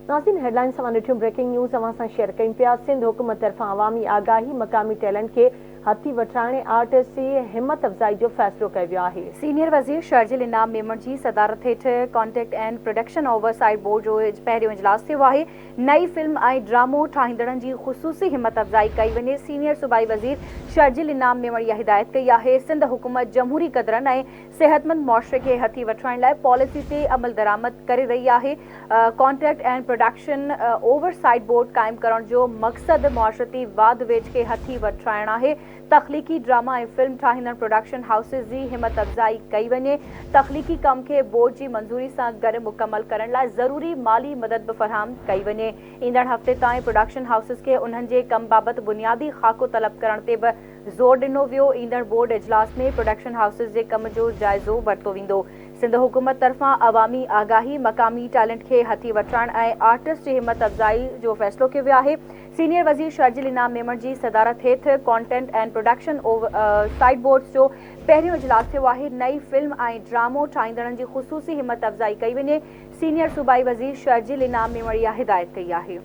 ناظرين هيڊلائنز اوهان ڏٺيون بريڪنگ نيوز اوهان سان شيئر ڪيون پيا سنڌ حڪومت طرفان عوامي آگاهي مقامي ٽيلنٽ کي هٿي وٺرائڻ ۽ آرٽسٽ جي همت افزائي جو فيصلو ڪيو ويو آهي. سينيئر وزير شرجيل انعام ميمڻ جي صدارت هيٺ contact and production oversight board جو پهريون اجلاس ٿيو آهي، نئين فلم ۽ ڊرامو ٺاهيندڙن جي خصوصي همت افزائي ڪئي وڃي، سينيئر صوبائي وزير شرجيل انعام ميمڻ اها هدايت ڪئي آهي، سنڌ حڪومت جمهوري قدرن ۽ صحتمند معاشري کي هٿي وٺرائڻ لاء پاليسي تي عملدرآمد ڪري رهي آهي، contract and production oversight board قائم ڪرڻ جو مقصد معاشرتي واڌ ويجهه کي هٿي وٺرائڻ آهي، تخليقي ڊراما ۽ فلم ٺاهيندڙ پروڊڪشن هائوسز جي همت افزائي ڪئي وڃي، تخليقي ڪم کي بورڊ جي منظوري سان گڏ مڪمل ڪرڻ لاء ضروري مالي مدد به فراهم ڪئي وڃي، ايندڙ هفتي تائين پروڊڪشن هائوسز کي انهن جي ڪم بابت بنيادي خاڪو طلب ڪرڻ تي به زور ڏنو ويو، ايندڙ بورڊ اجلاس ۾ پروڊڪشن هائوسز جي ڪم جو جائزو ورتو ويندو. سنڌ حڪومت طرفان عوامي آگاهي، مقامي ٽيلنٽ کي هٿي وٺرائڻ ۽ آرٽسٽ جي همت افزائي جو فيصلو ڪيو ويو آهي. سينيئر وزير شرجيل انعام ميمڻ جي صدارت هيٺ content and production oversight boards جو پهريون اجلاس ٿيو آهي، نئين فلم ۽ ڊرامو ٺاهيندڙن جي خصوصي همت افزائي ڪئي وڃي، سينيئر صوبائي وزير شرجيل انعام ميمڻ اها هدايت ڪئي آهي.